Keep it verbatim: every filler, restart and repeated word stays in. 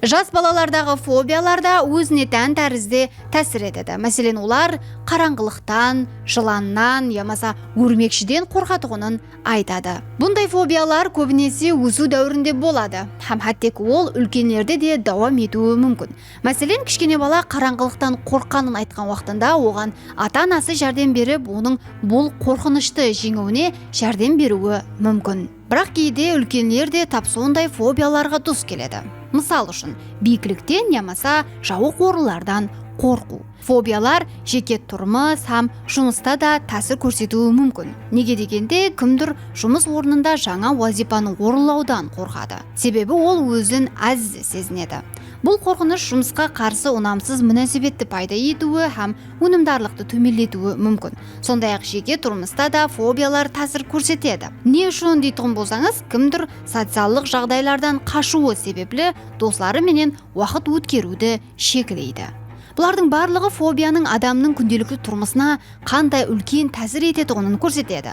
Jas balalardaǵı fobiyalar da ózine tán tárizde tásir etedi. Máselen, olar qarańǵılıqtan, jılannan yamasa órmekshiden qorqatuǵının aytadı. Bunday fobiyalar kóbinese ósiw dáwirinde boladı hám hátteki ol úlkenlerde de dawam etiwi múmkin. Máselen, kishkene bala qarańǵılıqtan qorqqanın aytqan waqtında oǵan ata-anası járdem berip, onıń bul qorqınıshtı jeńiwine járdem beriwi múmkin. Biraq geyde úlkenler de tap sonday fobiyalarǵa dus keledi. Mısal ushın, biyiklikten yamasa jawıq orınlardan qorqıw. Fobiyalar jeke turmıs hám jumısta da tásir kórsetiwi múmkin. Nege degende, kimdur jumıs ornında jańa wazıypanı orınlawdan qorqadı. Sebebi ol ózin áziz sezinedi. Bul qorqınısh jumısqa qarsı unamsız múnásibetti payda etiwi hám ónimdarlıqtı tómenletiwi múmkin. Sonday-aq, jeke turmısta da fobiyalar tásir kórsetedi. Ne ushın deytuǵın bolsańız, kimdur sociallıq jaǵdaylardan qashıwı sebepli dosları menen waqıt ótkeriwdi shekleydi. Bulardıń barlıǵı fobiyanıń adamnıń kúndelikli turmısına qanday úlken tásir etetuǵının kórsetedi.